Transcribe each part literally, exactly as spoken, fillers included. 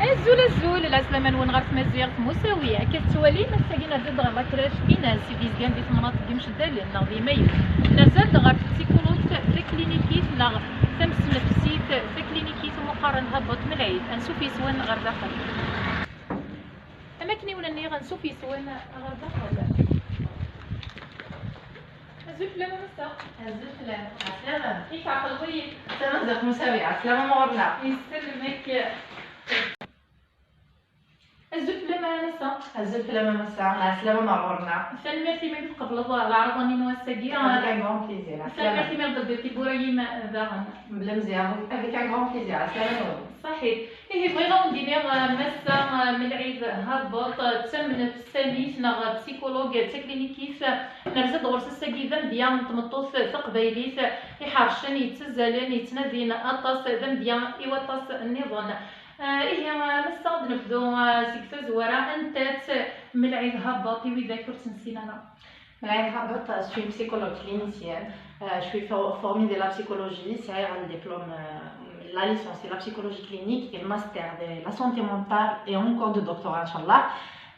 Azul, azul, lɛeslama-nwen ɣer tmaziɣt Musawi. Akka tettwalim, ass-agi nerza-d ɣer la crèche Inas, i d-yezgan di temnaḍt n Yimceddalen neɣ di Mayuge. Nerza-d ɣer tpsikulugt taklinikit neɣ tamesnefsit taklinikit umi qqaren Habeṭ Melɛid. Ansuf yes-wen ɣer daxel. Am akken i wen-nniɣ, ansuf yes-wen ɣer daxel. Azul fell-am a massa. Azul fell-am. Ɛeslama. Kif ɛqel-iyi? Tamaziɣt Musawi, ɛeslama ma ɣur-neɣ. Yesselmek. Azul fell-am a massa. Azul fell-am a massa. Ɛeslama ma ɣur-neɣ. Tanemmirt imi tqebleḍ leɛraḍa-nni n wass-agi. Avec un grand plaisir. Tanemmirt imi ɣ-d-tewwiḍ tiwwura-yim daɣen. Mebla mzeyya, avec un grand plaisir. Ɛeslama-nwen. Ṣaḥit. Ihi bɣiɣ ad wen-d-iniɣ, eh, massa, eh, Melɛid Habeṭ, eh, d tamnefsanit neɣ psikulog, eh, d taklinikit, eh, nerza-d ɣur-s ass-agi d amedya n tmeṭṭut taqbaylit, eh, iḥercen, yettazzalen, yettnadin aṭas, eh, d amedya i waṭas nniḍen. Eh, ihi, eh, massa ad nebdu, eh, seg tazwara, anta-tt Melɛid Habeṭ i widak ur tt-nessin ara? Melɛid Habeṭ, je suis psychologue clinicienne. Euh, je suis for- formée de la psychologie, c'est un diplôme, euh, la licence de la psychologie clinique et le master de la santé mentale et en cours de doctorat, Inch'Allah.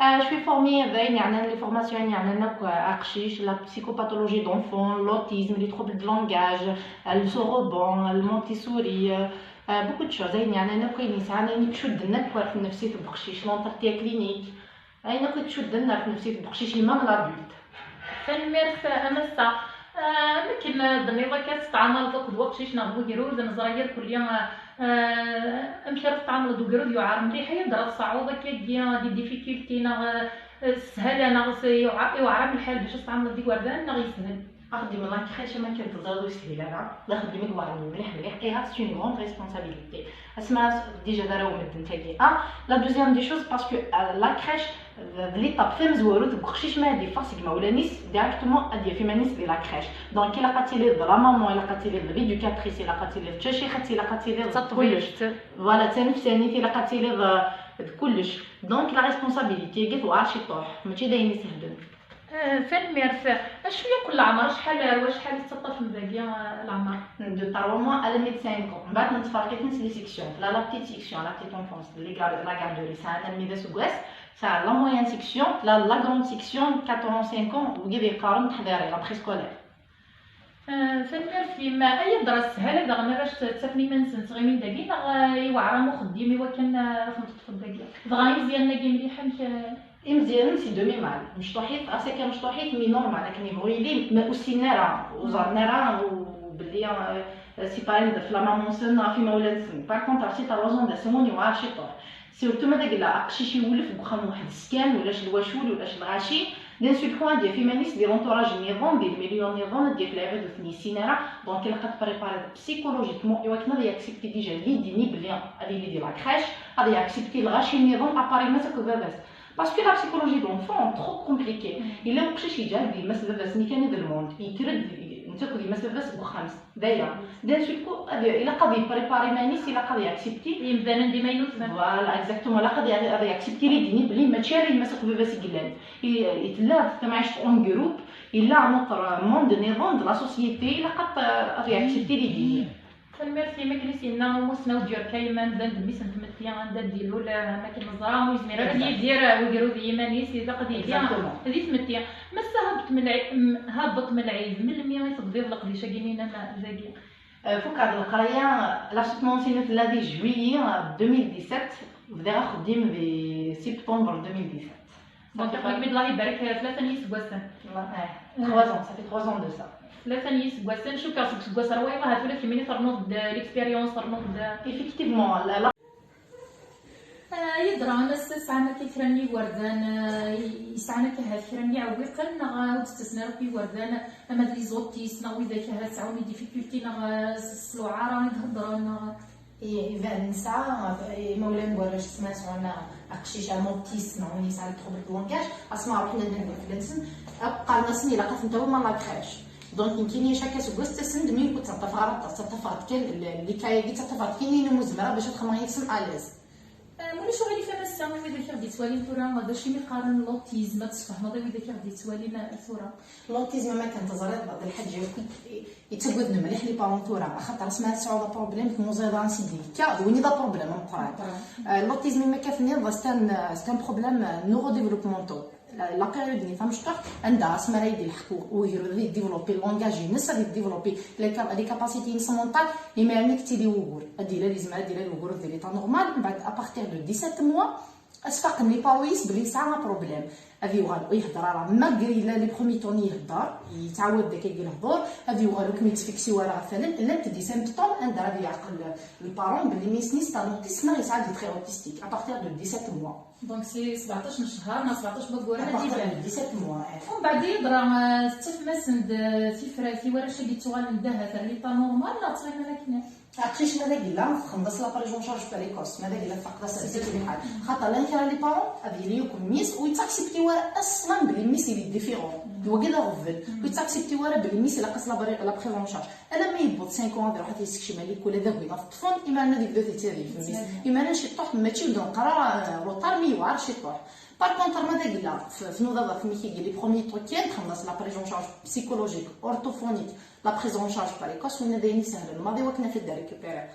Euh, je suis formée avec les formations, la psychopathologie d'enfants, l'autisme, les troubles de langage, euh, le soroban, le Montessori, euh, euh, beaucoup de choses. يعني أنا كوين يسعى أنا نتشد النكوة في نفسية بخشيش l'entretien clinique. Ayen akk i tcudden ar tnefsit n uqcic, même l'adulte. Tanemmirt a massa. Ah, amek tenniḍ akka, tettɛamaleḍ akked waqcic neɣ d wegrud? Neẓra irkelli, ah, ah, amek ara tettɛamaleḍ d ugrud yuɛer mliḥ, ay ad ara tṣeɛweḍ akkagi des difficultés neɣ, ah, sshala neɣ s- yuɛer, yuɛer am lḥal bac ad tettɛamaleḍ d igerdan neɣ yeshel? Axeddim n la crèche, am akken teẓriḍ, ur yeshil ara. D axeddim i iweɛren mliḥ mliḥ. Et c'est une grande responsabilité. Asma déjà d arraw medden tagi. Ah, la deuxième des choses, parce que, euh, la crèche, d, d l'étape tamezwarut deg uqcic ma ad yeffeɣ seg imawlan-is, directement ad yaf iman-is di la crèche. Donc, ilaq ad tiliḍ d la maman, ilaq ad tiliḍ d l'éducatrice, ilaq ad tiliḍ d tacixet, ilaq ad tiliḍ d kullec. Voilà, d tanefsanit, ilaq ad tiliḍ, euh, d kullec. Donc, la responsabilité-agi tewɛer ciṭuḥ, mačči d ayen isehlen. Ah, tanemmirt. Acu yakk n leɛmer, acḥal ar wacḥal i tettaṭṭafem dagi, ah, leɛmer? De trois mois alammi d cinq ans. Mbeɛd nettferriq-iten s les sections. Tella la petite section, la petite enfance, les gar- la garderie, sɛan almi d aseggas. Sɛan la moyenne section, tella la grande section, quatre ans, cinq ans, wigi d yeqqaren teḥḍiri, la préscolaire. Ah, tanemmirt-im. Ay adra, sshala daɣen arrac ttafen iman-nsen ttɣimin dagi, neɣ, ah, iweɛer-am uxeddim i wakken, ah, ad ten-teṭṭfeḍ dagi? Dɣa imeẓyanen-agi mliḥ, amek, ah? Imeẓyanen c'est demi mal. Mecṭuḥit, ɣas akka mecṭuḥit, mais normal, akken yebɣu yili, ma ur ssinen ara, ur ẓerren ara, u belli, euh, séparés-d ɣef la maman-nsen, ɣef imawlan-nsen. Par contre, ɣef ces trois ans d asawen yewɛer ciṭuḥ. Surtout ma d agella aqcic iwulef deg uxxam weḥd-s kan, ulac lwacul, ulac lɣaci, d'un seul coup ad yaf iman-is di l'entourage nniḍen, di lmilyu nniḍen, ad yaf lɛibad ur ten-yessin ara. Donc ilaq ad t-prépariḍ psychologiquement i wakken ad yaksipti déjà l'idée-nni belli ad yili di la crèche, ad yaksipti lɣaci nniḍen à part yemma-s akked baba-s. Parce que la psychologie de l'enfant, trop compliquée. Yella uqcic yeǧǧa-d yemma-s d baba-s-nni kan i d lmond. Yekker-d netta akked yemma-s d baba-s deg uxxam-s. D aya. D'un seul coup, ad, ilaq ad yepprépari iman-is, ilaq ad yaksipti. Imdanen d imaynuten. Voilà, exactement. Ilaq ad ya- ad yaksipti l'idée-nni belli mačči ara yemma-s akked baba-s i yellan. I, i tella tamɛict en groupe, yella un autre monde nniḍen de la société, ilaq ad, ad yaksipti l'idée-nni. Tanemmirt-im. Akken i s-yenna umussnaw Durkheim, amdan d mmi-s n tmetti, anda d-ilul, eh, am akken neẓra, ur yezmir ara ad yidir, eh, wegrud i yiman-is, ilaq ad yili di tmetti. Massa Habeṭ Melɛi-, m-, Habeṭ Melɛid, melmi i tebdiḍ leqdic-agi-nni dagi? Eh, fukeɣ-d leqraya, la petite Monsignor tella di juillet, eh, deux mille dix-sept, bdiɣ axeddim di septembre deux mille dix-sept. Donc, taqrib, Allah ibarek, tlata n yiseggasen. Eh, trois ans, ça fait trois ans de ça. Tlata n yiseggasen, cukkeɣ seg useggas ar wayeḍ, ahat ula d kemmini ternuḍ-d l'expérience, ternuḍ-d. Effectivement, la, la. Ah, yeḍran ass-a sɛan akka kra n yigerdan, ah, yesɛan akka ahat kra n yiɛewwiqen, neɣ, ah, ur d-ttasen ara akk yigerdan, ama d les autistes, neɣ widak ahat sɛun les difficultés, neɣ, ah, s, s lewɛara i d-heddren, neɣ. Iban nesɛa imawlan n warrac, asma sɛun aqcic am autisme, neɣ win yesɛan trouble de langage, asma ruḥen ad nadi fell-asen, akk qqaren-asen ilaq ad ten-tawim à la crèche. Donc nekkini chaque aseggas ttasen-d, mi ur ttaṭṭafeɣ ara, ttaṭṭafeɣ-d kan l-, lkay-agi, ttaṭṭafeɣ-d kan ayen umi zemreɣ bac ad xedmeɣ yid-sen à l'aise. Ulac aɣilif a massa, i widak i ɣ-d-yettwalin tura, d acu i mi qqaren l'autisme, ad tesfehmeḍ i widak i ɣ-d-yettwalin tura? L'autisme, ma kan teẓriḍ, بعض الحاجة يتقدم مليح les parents ثورة، خاطر اسمها تسعود problème في مزيدة سيدي كا وين ذا problème مقران. L'autisme ما كتني c'est un c'est un problème neurodéveloppemental. La période ني تمشطح عندها اسمها رايد الحكو ويهرو ذي développer langage نس ذي développer les capacités mentales. إما أنك تيدي وغور أدي لا لازم أدي لا وغور ذي l'état normal. من بعد à partir de dix-sept mois أسفاق ني بارويس بلي ساعة problème. هذه يوغال يهضر راه ما قري لا les premiers temps يهضر يتعود ذاك يقول الهضور. هذه يوغال كم يتفكسي ورا مثلا إلا تدي symptôme عند هذه يعقل le parent بلي ميسني c'est un autisme يسعى des traits autistiques à partir de dix-sept mois. Donc c'est سبعطاش شهر، ما سبعطاش بقورة. À partir de dix-sept mois. ومن بعد يضرا تتفمسن tifrat ورا شي يتوغال ندها في l'état normal لا تصير لكن. عقيش ماذا قلنا خمس la prise en charge précoce، ماذا قلنا فقط سيدي الحال. خاطر لا يكره les parents هذه لي يكون ميس ويتاكسبتي ورا اصلا بلي ميس اللي différent. دوا كذا غفل ويتاكسبتي ورا بلي ميس لا قص la prise en charge. أنا ما يبوط cinq ans هذا راح يسكشي مالك ولا ذا هو في الطفل، إما أنا ديك دوتي تيري في الميس، إما أنا شي طوح ماشي ودون قرار روطار مي يوعر شي طوح. Par contre ماذا قلنا في نوضة في ميكي les premiers temps كان تخلص la prise en charge psychologique orthophonique، la prise en charge précoce وإن ذا يسهل الماضي وكنا في الدار récupérer.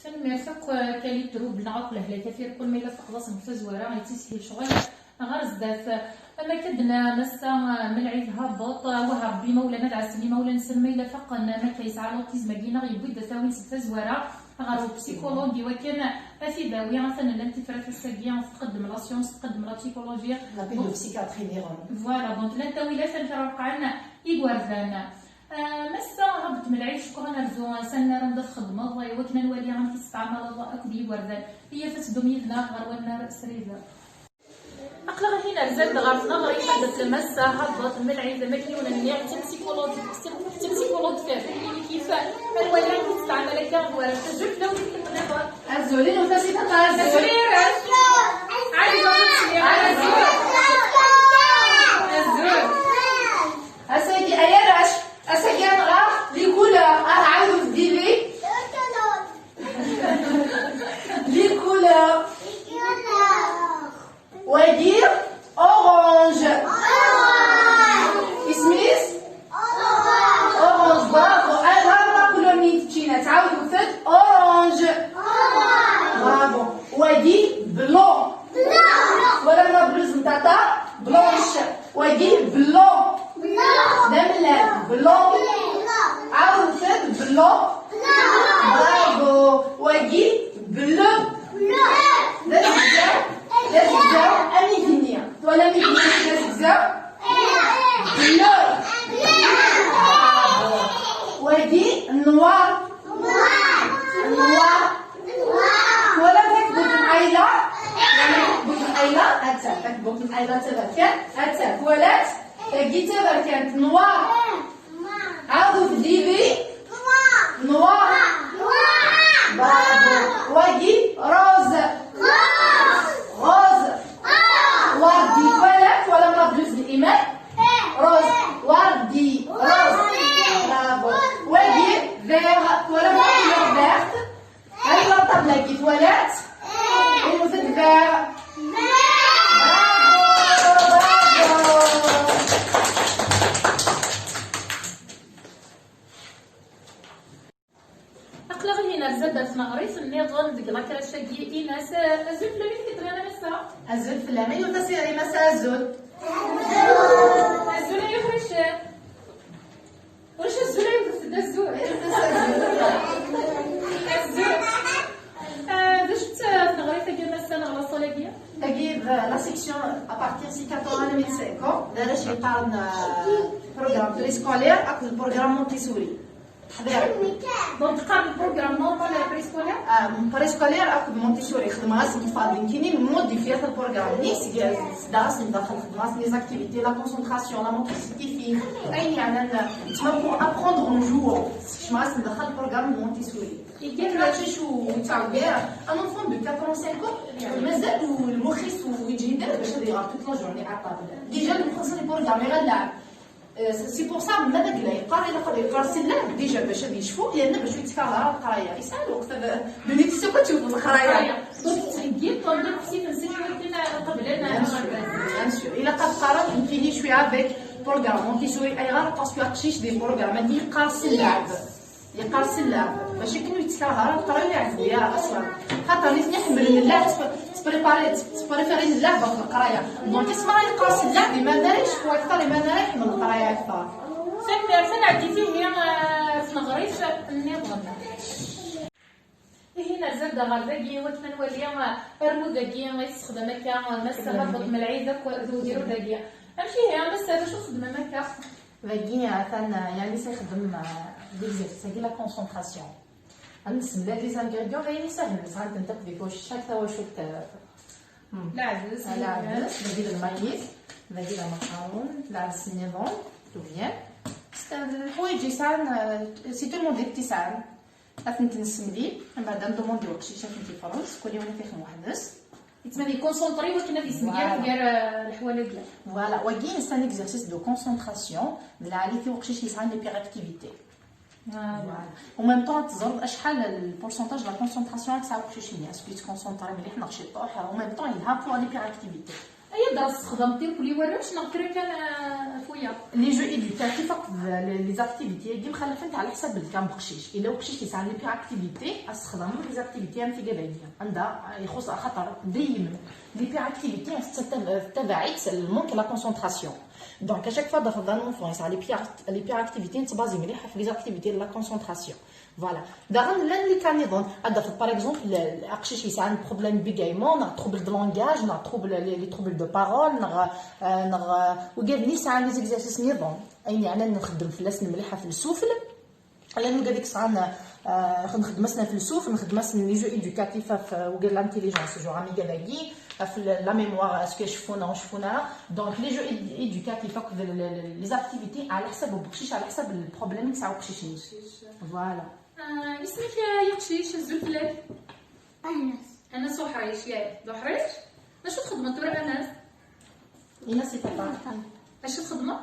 Tanemmirt akk, eh, kali trub neɣ akk lehlak afir kul ma yella teqḍa seg tazwara yettishil ccɣel ɣer zdat. Am akka d-tenna massa, eh, Melɛid Habeṭ, eh, wah Rebbi imawlan ad ɛassen imawlan-nsen ma yella faqen am akka yesɛa l'autisme-agi neɣ yewwi-d ad t-awin seg tazwara ɣer upsikulug i wakken ad t-id-awi. Atan llant tifrat ass-agi tqeddem la science, tqeddem la psychologie. La pédopsychiatrie diɣen. Voilà, donc llant tawilat amek ara ṛeqqɛen igerdan. Ah, massa Habeṭ Melɛid, cukkeɣ ad nerzu s annar anda txeddmeḍ, i wakken ad nwali amek i tettɛamaleḍ akked yigerdan. Iyyat ad teddum yid-neɣ ɣer wannar srid. Aql-aɣ ahin nerzan-d ɣer tneɣrit anda tella massa Habeṭ Melɛid, am akken i wen-nniɣ, d tamsikulogit, d tamsikulogit ɣef klinik yifan. Ad nwali amek i tettɛamal akka deg warrac. Azul fell-awen i tikkelt nniḍen. Azul, i nutenti tata, azul. Azul i arrac. Ɛli, azul. Azul. Azul. Ass-agi, ay arrac, ass-agi ad nɣer les couleurs, ad nɛawed dili. Les couleurs. Wagi, orange. Isem-is? Orange, bravo. Ay, ɣer la couleur-nni teččina, tɛawdem-t, orange. Bravo. Wagi, blanc. Wala ma bleu n tata, blanche. Wagi blanc. D amellal, blanc. Ɛawdet-d, blanc. Bravo. Wagi bleu. D azegzaw, d azegzaw am igenni. Twalam igenni d azegzaw? Bleu. Bravo. Wagi noir. Noir. Noir. Twalam takbut n Ayla? Twalam takbut n Ayla? Atta, takbut n Ayla d taberkant. Atta, twalat? Tagi d taberkant. Noir. Ɛawdet-d yid-i. Noir. Bravo. Wagi, rose. Rose. Wardi, twalam, twalam la bleu n Iman? Rose, wardi, rose. Bravo. Wagi, vert, twalam la couleur verte? Hadi la ṭṭabla-agi twalat? Iwet-d vert. Bravo, bravo. Aql-aɣ ihi nerza-d ar tneɣrit nniḍen deg la crèche-agi. Inas, eh, azul fell-am, i tgeḍ lana massa? Azul fell-am, ay ur tasirim massa azul. Azul ay uḥricen. Ulac azul ay udet-d azul. Azul. Eh, d acu-tt, eh, tneɣrit-agi a massa neɣ la salle-agi? Tagi d la section à partir si quatre ans almi d cinq ans, d arrac yeqqaren, eh, programme préscolaire akked programme Montessori. Teḥḍir. Donc, teqqar le programme normal et préscolaire? Ah, préscolaire akked Montessori, xedmeɣ-asen ṭṭfeɣ-d nekkini, modifiɣ le programme-nni, seg-, sdaɣ-asen daxel, xedmeɣ-asen les activités, la concentration, la motricité fine, ayen yeɛnan, tma pour apprendre en jouant, skecmeɣ-asen daxel le programme Montessori. Igan leɛcic u yettɛeggiḍ, un enfant de quatre ans, cinq ans, mazal u lmux-is u yeǧhid ara bac ad iɣer toute la journée à table. Déjà, lmux-is iprogrammi ɣer lɛeb. Euh, c'est pour ça, ma d agla yeqqar, ilaq ad yeqqar s llah, déjà, bac ad yecfu, yerna bac ur yettkaɣ ara leqraya. Yesɛa lweqt ad, d nit s akk ad tewwet leqraya. Donc, tettheggiḍ-ten d Avec programme Montessori, ayɣer? Parce que aqcic di programme ad yeqqar s lɛeb. Yeqqar s lɛeb. Bac akken ur yettkerh ara leqraya, yeɛjeb-iyi ara aslan. Xaṭer nitni ḥemmlen lɛeb, ttpréféri-, ttpréférin lɛeb ɣef leqraya. Donc, asma yeqqar s lɛeb, iman ara yecfu akteṛ, iman ara iḥemmel leqraya akteṛ. Tanemmirt, ad nɛeddi tihi, eh, ɣef tneɣrit nniḍen. Ihi, nerzad-d ɣer dagi, wakken ad nwali, eh, armud-agi i tessexdam akka, eh, Massa Habeṭ Melɛid akk d ugrud-agi. Amek ihi, a Massa, d acu txeddmem akka? Dagi, atan, eh, yani, s ixeddem, eh, di tezreft-agi, la concentration. Ad nessemlal les ingrédients, d ayen isehlen, sɛan-tent akk di twac-, chaque tawacult, eh, hmm. Lɛebs, eh, lɛebs, dagi d lmayis, dagi d amaqarun, lɛebs nniḍen, tout bien. C'est, eh, lḥwayeǧ yesɛan, eh, c'est tout le monde i t-yesɛan. Ad tent-nessemlil, mbeɛd ad nḍumund i uqcic ad tent-iferrez, kul yiwen ad t-ixdem weḥd-s. Yettmadi yekkunṣunṭri wakken ad yessenger, voilà, gar, eh, leḥwal-agi. Voilà, wagi, c'est un exercice de concentration, d lɛali-t i uqcic yesɛan l'hyperactivité. Ah. Voilà. En même temps, ad teẓreḍ acḥal le pourcentage de la concentration i yesɛa uqcic-nni. Est-ce que yettkunṣunṭri mliḥ neɣ ciṭuḥ? En même temps, yelha pour l'hyperactivité. Aya d-, tesxedmeḍ irkelli warrac neɣ kra kan, eh, ɣef wiyaḍ? Les jeux éducatifs akked les, les activités-agi mxallafent ɛla ḥsab lkam n uqcic. Ila uqcic yesɛan l'hyperactivité, ad tesxedmeḍ les activités am tigad-agi. Anda, eh, ixuṣṣ axaṭer dayem l'hyperactivité tettabaɛ-itt le manque la concentration. Donc, à chaque fois, d'un enfant yesɛa l'hyper-, l'hyperactivité, nettbazi mliḥ ɣef les activités de la concentration. Voilà. Daɣen llan les cas nniḍen, ad tafeḍ, par exemple, le, aqcic yesɛan problème bégaiement, neɣ trouble de langage, neɣ trouble, les, les troubles de parole, neɣ, euh, neɣ, euh, wigad-nni yesɛan les exercices nniḍen. Ayen yeɛnan nxeddem fell-asen mliḥ ɣef le souffle. Llan wigad i yesɛan, euh, nxeddem-asen ɣef le souffle, nxeddem-asen les jeux éducatifs ɣef, euh, wigad l'intelligence, genre am wigad-agi, ɣef le, la mémoire, est-ce que ceffun neɣ ur ceffun ara. Donc, les jeux éd-, éducatifs akked le, le, le, les activités, ɛla ḥsab uqcic, ɛla ḥsab le problème i yesɛa uqcic-nni. Voilà. Ah, isem-ik, ah, ay aqcic, azul fell-ak? Anas. Anas Uḥric, yak. D Uḥric? D acu txedmeḍ tura, Anas? Anas i tata. Acu txedmeḍ?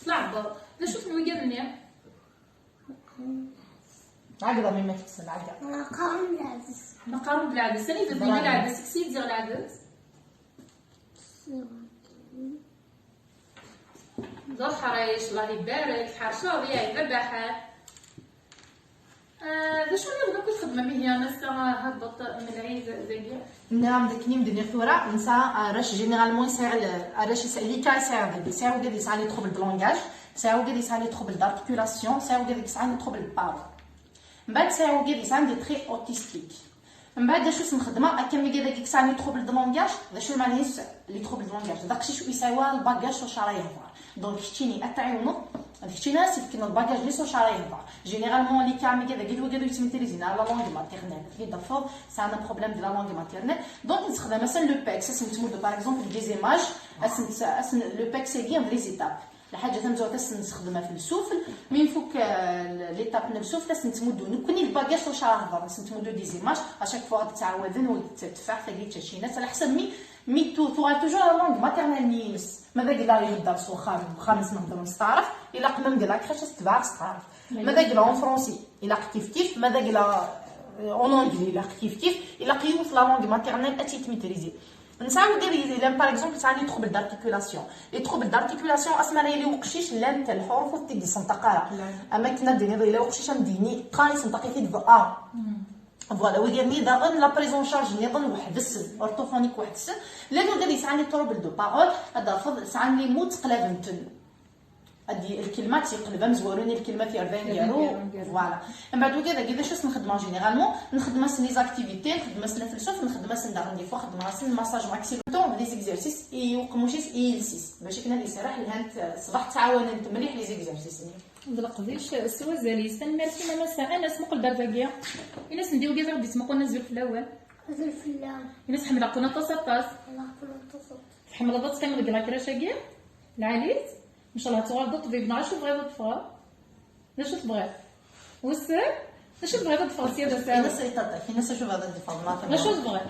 Tleɛbeḍ. D acu-ten wigad-nni? Ɛeggeḍ a mmi, ma tekkes lɛegga. Qqaren lɛebs. Ma qqaren-d lɛebs. Anida d-yenna lɛebs? Kkes-iyi-d ziɣ lɛebs. D Uḥric, Allah ibarek, tḥerceḍ, ya iberbeḥ. Ah, d acu nniḍen akk i txedmem ihi a Massa Habeṭ Melɛid dagi? Nniɣ-am d akken i m-d-nniɣ tura, nesɛa arrac généralement yesɛa l-, arrac yesɛa, les cas yesɛa dagi, yesɛa wigad yesɛan les troubles de langage, yesɛa wigad yesɛan les troubles d'articulation, yesɛa wigad yesɛan les troubles de parole. Mbeɛd sɛiɣ wigad yesɛan des traits autistiques. Mbeɛd d acu s-nxedmeɣ akka mi gad-agi yesɛan les troubles de langage? D acu lmeɛna-is les troubles de langage? D aqcic ur yesɛi wara le bagage s wacu ara yehder. Donc keččini ad t-tɛiwneḍ, d keččini ara s-ifken le bagage-nni s wacu ara yehder. Généralement les cas mi gad-agi d wigad ur yettmitrizin ara la langue maternelle. Ad tafeḍ sɛan un problème de la langue maternelle. Donc nessexdam-asen le PECS, ad sen-nettmuddu par exemple des images, ad sen-, ad sen-, le PECS-agi d les étapes. Lḥaǧa tamezwarut ad sen-nessexdem ɣef le souffle, mi nfuk, euh, l'étape n le souffle, ad sen-nettmuddu nekkni le bagage s wacu ara hedren, ad sen-nettmuddu des images, à chaque fois ad ttɛawaden, wa yettadfeɛ, tagi yettacina, ɛla ḥsab mi, mi tu-, tuɣal toujours la langue maternelle-nni-ines. Ma d agla ihedder s uxxam, uxxam-nsen heddren s taɛrabt, ilaq même de la crèche ad s-tebɛeɣ s taɛrabt. Ma d agla en français, ilaq kif kif, ma d agla, euh, en anglais, ilaq kif kif, ilaq yiwet la langue maternelle ad tt-yettmitrizi. Nesɛa wigad yellan, par exemple, sɛan les troubles d'articulation. Les troubles d'articulation, asmi ara yili uqcic llant lḥuruf ur t-id-isenṭaq ara. Am akken ad d-tiniḍ, yella uqcic am d-yini, ṭṭaq isenṭaq-it-id d A. Voilà, wigad-nni daɣen la prise en charge nniḍen weḥd-sen, orthophonique weḥd-sen. Llan wigad yesɛan les troubles de parole, ad tafeḍ sɛan les mots ttqlaben-ten. Ad d-, lkelma ad tt-yeqleb amezwaru-nni, lkelma ad t-yerr d aneggaru. Voilà. Mbeɛd wigad-agi, d acu s-nxeddem généralement? Nxeddem-asen les activités, nxeddem-asen ɣef le souffle, nxeddem-asen daɣen des fois, xeddmeɣ-asen massage maxillofacial, des exercices i uqemmuc-is, i yiles-is. Bac akken ad iserreḥ, lhant, eh, ṣṣbeḥ ttɛawanent mliḥ les exercices-nni. D leqdic s wazal-is. Tanemmirt-im a Massa. Anas, muqel-d ar dagi. Ini-asen-d i wigad i ɣ-d-yettmuqulen azul fell-awen. Azul fell-am. Ini-as ḥemmleɣ-ken aṭas, aṭas. Ḥemmleɣ-ken aṭas, aṭas. Tḥemmleḍ ad teqqimeḍ deg la crèche-agi? Lɛali-t? Ncallah ad tuɣaleḍ d ṭṭbib, neɣ acu tebɣiḍ ad teffɣeḍ? D acu tebɣiḍ? Wissen? D acu tebɣiḍ ad teffɣeḍ sya d asawen? Ini-as i ṭaṭa-k, ini-as acu tebɣiḍ ad teffɣeḍ, ma d acu tebɣiḍ?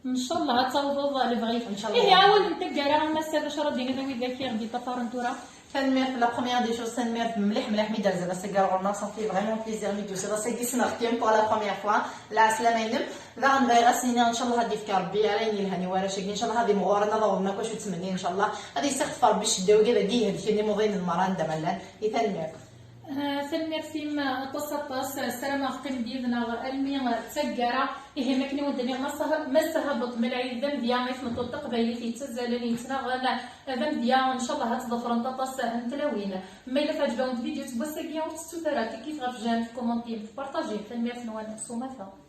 Ncallah ad tawḍeḍ lebɣi-k. Ncallah. Ihi, awal n taggara, a Massa, d acu ara d-tiniḍ i widak i ɣ-d-yeṭṭafaren tura? Tanemmirt la première des choses, tanemmirt mliḥ mliḥ mi d-terziḍ ass-agi ar ɣur-neɣ, ça fait vraiment plaisir mi d-tusiḍ ass-agi ssneɣ-kem pour la première fois. Lɛeslama-inem. Daɣen bɣiɣ ad s-iniɣ ncallah ad d-yefk Rebbi ara ayen yelhan i warrac-agi, ncallah ad imɣuren ad awḍen akk acu ttmennin, ncallah ad yessixfef Rebbi ccedda-wagi dagi ihelken imuḍinen merra anda ma llan. I tanemmirt. Ah, tanemmirt-im aṭas aṭas, ssarameɣ teqqim-d yid-neɣ almi d taggara. Ihi, akken i wen-d-nniɣ, Massa, Massa Habeṭ Melɛid d amedya i tmeṭṭut taqbaylit yettazzalen, yettnaɣen, d amedya, ncallah ad tt-ḍefrent aṭas n tlawin. Ma yella teɛǧeb-awen tvidyut n wass-agi, ur tettut ara tikit ɣef jam, tkumantim, tpartajim. Tanemmirt-nwen s umata.